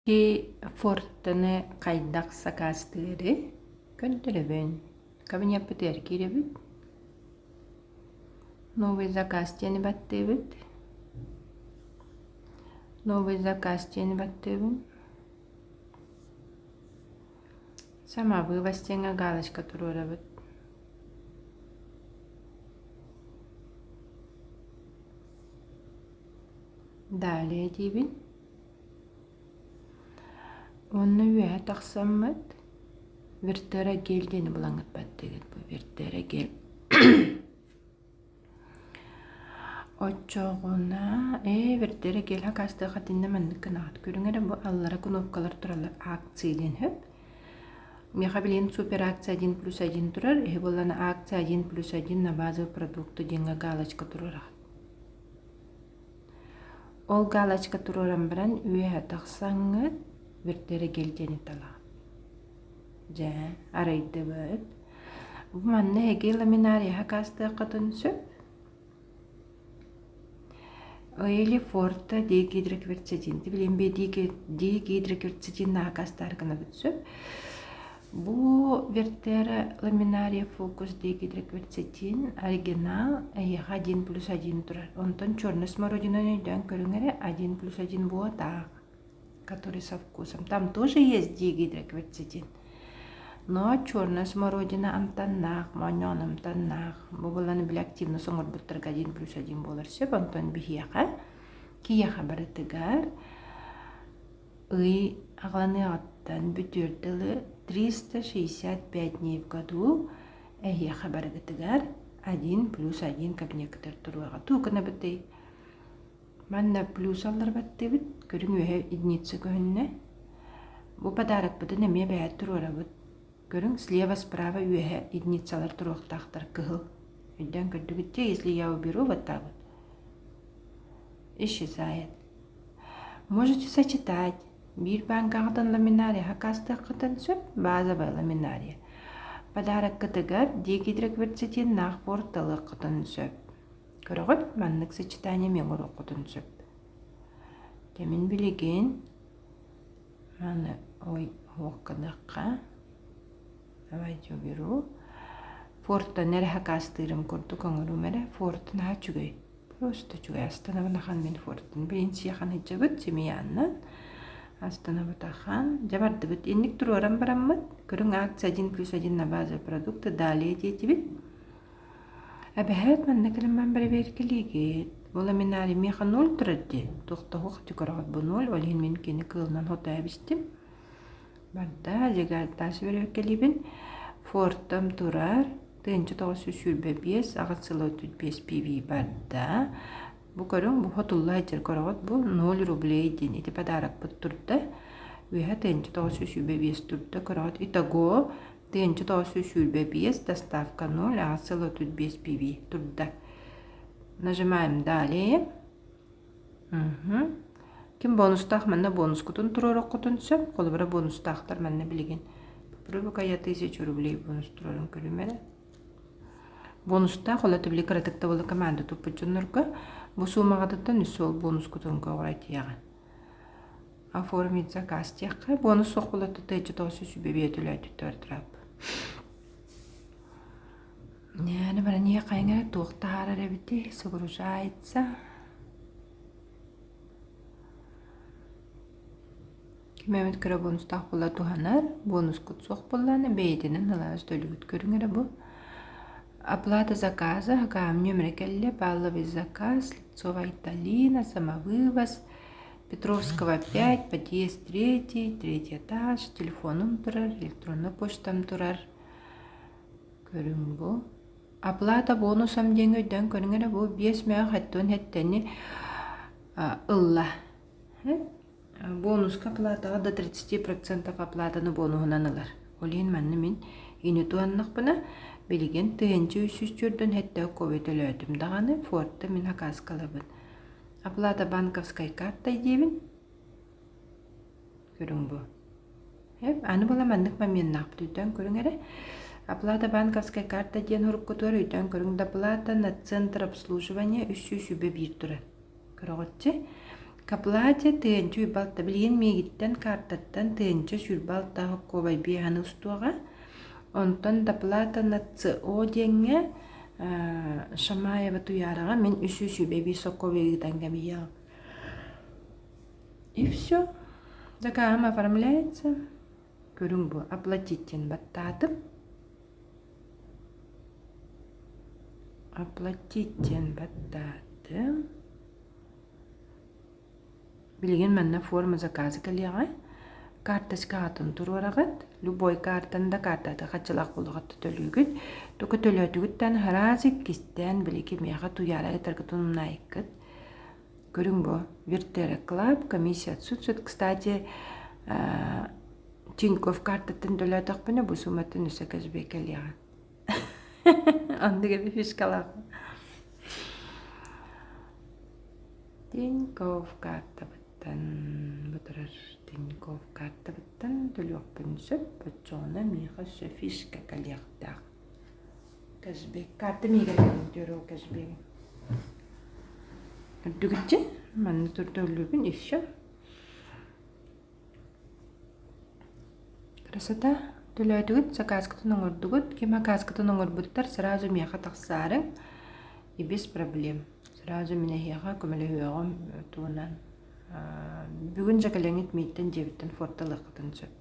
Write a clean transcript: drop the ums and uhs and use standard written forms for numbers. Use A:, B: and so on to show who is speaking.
A: Фортаны хайдах сакаастыыры көрдөрөбүн. Кабинеппытыгар киирэбит. Новый заказ диэни баттыыбыт. Новый заказ диэни баттыыбын. Самовывоз диэҥҥэ галочка туруорабыт. Далее диибин. Уонна үөһэ тахсаммыт Вертера гель диэни булаҥҥыт баттыыгыт бу Вертера гель Оччоҕуна ээ Вертера гель хакаастыахха итиннэ маннык гынаҕыт көрүҥ эрэ бу аллара кнопкалар тураллар акции диэн сөп Миэхэ билигин супер акция 1+1 турар эһи буоллаҕына акция 1+1 на базовые продукты диэҥҥэ галочка туруораҕыт Ол галочка туруоран баран үөһэ тахсаҥҥыт вертэрэгил диэни талаҕыт. Дьэ, арыйдыбыт. Бу манна эһиги ламинария хакаастыаххытын сөп. Или форта дигидрокверцетин. Билин дигидрокверцетин хакаастаары гынабыт сөп. Бу Вертера Ламинария Фокус дигидрокверцетин оригинал эйиэхэ 1+1 турар. Онтон черный смородинаны өйдөөн көрүҥ эрэ 1+1 буотаах, который со вкусом. Там тоже есть дигидрокверцетин. Но черная смородина амтаннаах, моонньоон амтаннаах. Бу булан били активно оҥорбуттарга 1+1 буолар сөп. Онтон биһиэхэ, киһиэхэ барытыгар Ый аҕаланыаҕыттан бүтүөр дылы 365 дней в году эһиэхэ барыгытыгар 1+1 кабинеккытыгар туруоҕа. Тугу гынабытый? Манна плюс алларбаттыыбыт, көрүҥ үөһэ единица көһүннэ. Бу подарокпытын эмиэ бэйэт туруорабыт. Көрүҥ, слева, справа үөһэ единицалар туруохтаахтар кыһыл. Өйдөөн көрдүгүт дии, если я уберу вот так вот, исчезает. Можете сочетать биир бааҥкаҕытын ламинария хакаастыаххытын сөп, базовая ламинария. Подароккытыгар дигидрокверцетиннаах порталыаххытын сөп. Көрөҕүт, маннык сочетание эмиэ оҥоруоххутун сөп. Дьэ мин билигин маны ой уокканыахха. Давайте уберу. Фортан эрэ хакаастыырым курдук оҥоруум эрэ. Форт наһаа үчүгэй. Просто үчүгэй астынабын ахан мин фортун пенсияхан сылдьабыт семьяннан астынабыт ахан дьэ бардыбыт инник туруоран бараммыт көрүҥ акция 1+1 на база продукты далее диэтибит эбэһээт манна кэлэн бэрэбиэркэлиигит бу ламинарий миэхэ ноль турар дии туохтоһуох көрөҕүт бу ноль ол иһин мин кини кыылынан хотоо эбистим Барда, дьиэгартаас бэрэбиэркэлиибин. Фортом турар, 1925, аҕыс сыла 35 PV барда. Бу көрүҥ, бу хотулла сылдьар көрөҕүт, бу 0 рублей диэн ити подарокпыт турда. Үөһэ 1925 турда, көрөҕүт. Итого 1925, доставка 0, аҕыс сыла 35 PV турда. Нажимаем далее. Ким бонустаах манна бонускутун туруоруккутун сөп. Холобура бонустаахтар манна билигин попробуй-ка я тысячу рублей бонус туруоран көрүүм эрэ. Бонустаах ол били кыратык да буола команда туппут дьоннорго бу суумаҕытыттан үс суол бонускутун көҕүрэтиэҕин. Оформить заказ диэххэ бонус суох буола 1925 төлөөтүттэр турап. Ньээни баран ийэ хайыҥ эрэ туох таһаарар эбитий, загружается. Ким эмит кыра бонустаах буола туһанар, бонускут суох буоллаҕына бэйэтинэн ылаас төлүүгүт көрүҥ эрэ бу. Оплата заказа, хаам нүөмэрэ кэллэ, балловый заказ, Слепцова Айталина, самовывоз, Петровского 5, подъезд третий, третий этаж, телефонум турар, электроннай почтам турар. Көрүҥ бу. Оплата бонусом диэҥҥэ өйдөөн көрүҥ эрэ бу биэс мөөх хэттуон хэттэни ылла. Бонуска оплатаҕа до 30% оплатаны бонуһунан ылар. Ол иһин манна мин ини туһаннахпына билигин 1347 кобе төлөөтүм даҕаны форта мин акааскалабын. Оплата банковской картой диибин. Көрүҥ бу. Аны була маннык моменнаахпыт өйдөөн көрүҥ эрэ. Оплата банковскай карта диэн уруккутугар өйдөөн көрүҥ доплата на центр обслуживания 301 турар. Көрөҕүтчи. К оплате тыһыынча 26 билигин миигиттэн картаттан 1026 сокуобай биэһэни устуоҕа. Онтон доплата на ЦО диэҥҥэ Шамаева Туйаараҕа мин 325 сокуобай ыытан кэбиһиэҕим. И все. Заказ оформляется. Көрүҥ бу оплатить диэн баттаатым. Оплатить диэн баттаатым. Билигин манна форма заказа кэлиэҕэ. Карточка аатын туруораҕыт. Любой картаны да картата хаччылаах буолуоҕа төлүүгүт. Только төлөөтүгүттэн араас иккистээн билики миэхэ туйаара ытаргытын умнаайыккыт. Көрүҥ бу Вертера Клаб, комиссия отсутствует. Кстати, Тинькофф картаттан төлөөтөхпүнэ бу сумматтан өссө кэшбэк кэлиэҕэ. Оннук эбит фишкалаах. Тинькофф картабыттан бу турар Тинькофф картабыттан төлүөхпүн сөп. Оччоҕуна миэхэ өссө фишка кэлиэхтээх. Кэшбэк. Карта миигэр кэлин ол кэшбэгин. Үрдүгүччэ манна турдуллубун еще. Красота. Төлөөтүгүт, заказкытын оҥордугут. Ким заказкытын оҥорбуттар сразу миэхэ тахсаарыҥ. И без проблем. Сразу мин эһиэхэ көмөлөһүөҕүм тугунан. Бүгүн дьэ кэлэҥҥит мииттэн дьиэбиттэн фото ылыаххытын сөп.